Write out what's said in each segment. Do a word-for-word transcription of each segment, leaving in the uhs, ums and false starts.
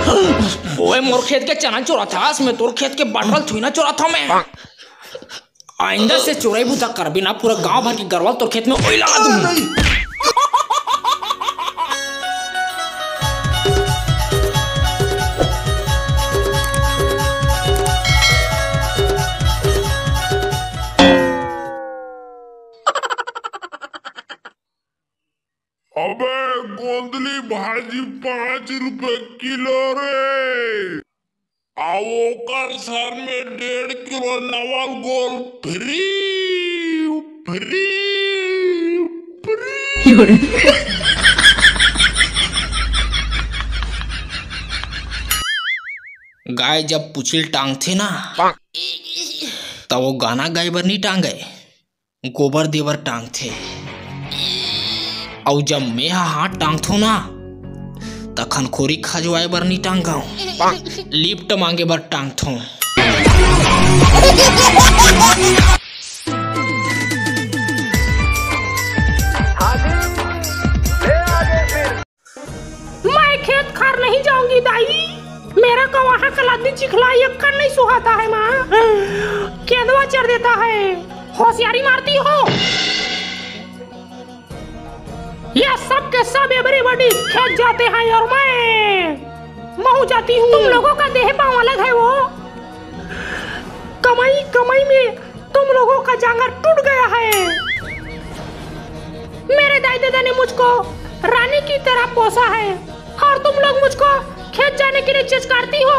ओए, मोर खेत के चना चोराथस, मैं तोर खेत के बाटल थोड़ी ना चोराथंव मैं। आइंदा से चोरई बुता करबे ना, पूरा गांव भर के गरवा तोर खेत में ओइला दूं। अबे, गोंदली भाजी पाँच रुपए किलो रे, अउ ओकर संग में डेढ़ किलो नवल गोल फ्री, फ्री, फ्री। गाय जब पुछिल टांगथे ना, त वो गाना गाय बर नी टांगे, गोबर दे बर टांगथे। अउ जब मेहा हाथ टांगथों ना, त खनखोरी खजवाए बर नी टांगंव, लिफ्ट मांगे बर टांगथों। मैं खेत खार नहीं जाऊंगी दाई, मेरा को वहाँ का लद्दी चिखला एक्कन नहीं सुहाता है माँ। केंदवा चर देता है, होशियारी मारती हो। ये सब के सब everybody खेत जाते हैं और मैं महूँ जाती हूँ। तुम लोगों का देह पाँव अलग है वो। कमाई कमाई में तुम लोगों का जांगर टूट गया है। मेरे दाई दादा ने मुझको रानी की तरह पोसा है और तुम लोग मुझको खेत जाने के लिए चिचकारती हो।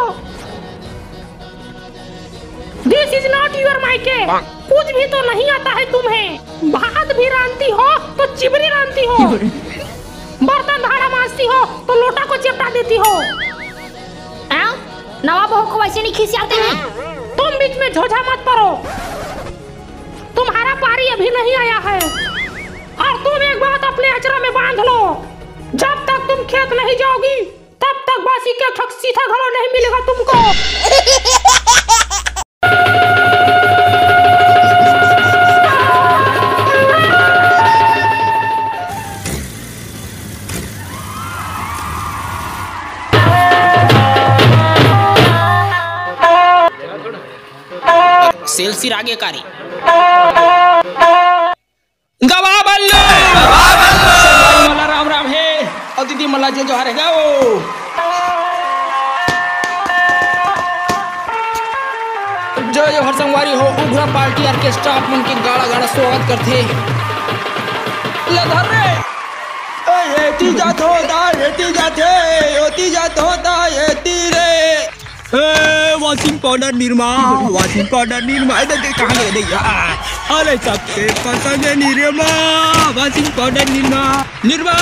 This is not your मायके। कुछ भी तो नहीं आता है तुम्हें। भात भी रांधती हो तो चिबरी रांधती हो, बर्तन भाड़ा मांजती हो तो लोटा को चेपटा देती हो। हाँ? नवा बहू को वैसे नहीं खिसियाते हैं। तुम बीच में झोझा मत पड़ो, तुम्हारा पारी अभी नहीं आया है। और तुम एक बात अपने अचरा में बांध लो, जब तक तुम खेत नहीं जाओगी तब तक बासी के ठक सीधा घलो नहीं मिलेगा तुमको। सेल सिरागे कारी। गवा बल्लू, मला राम राम हे, अउ दीदी मला जय जोहार हे गो। जय जोहार संगवारी हो, उघरा पार्टी ऑर्केस्ट्रा आप मन के गाड़ा गाड़ा स्वागत करथे। ले धर रे। ए, एती जात हो ता, एती जात हे, ओती जात हो ता, एती रे। ए, washing powder Nirma, washing powder Nirma, ए, देख, देख, कहाँ गए, देख, आ, अरे, सबके पसंद है निरमा, वॉशिंग पाउडर निरमा, निरमा।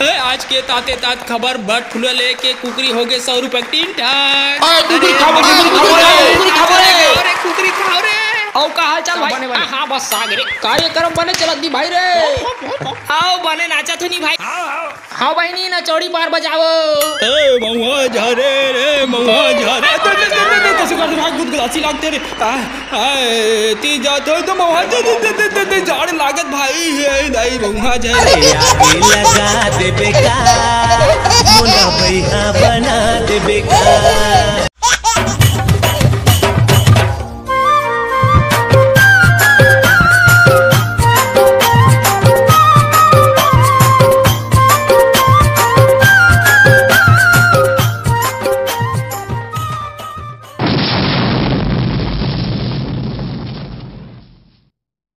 ए, आज के ताते तात खबर, बर्ड फ्लू लेके कुकरी हो गए सौ रुपए तीन ठाक। ओए, कुकरी अरे, खाबो रे, कुकरी खाबो रे, कुकरी खाबो रे। खाओ रे, कुकरी खाओ रे। अउ का हाल चाल भाई? बने, बने। हाँ, हाँ, बस आ गए रे। कार्यक्रम बने चलत दी भाई रे। आओ, बने नाचा तो नहीं भाई। आओ, आओ। हाँ बहिनी, नचौड़ी पार बजाओ। ए, महुआ झरे रे, महुआ झरे। दे, दे, दे, दे, दे, कैसे कर दे भाई, गुदगुदासी लागते रे। आ, आ, ती जात हो तो महुआ, दे, दे, दे, जाड़ लागत भाई, ए, दाई महुआ झरे। आगे लगा दे बेटा, मोला भैया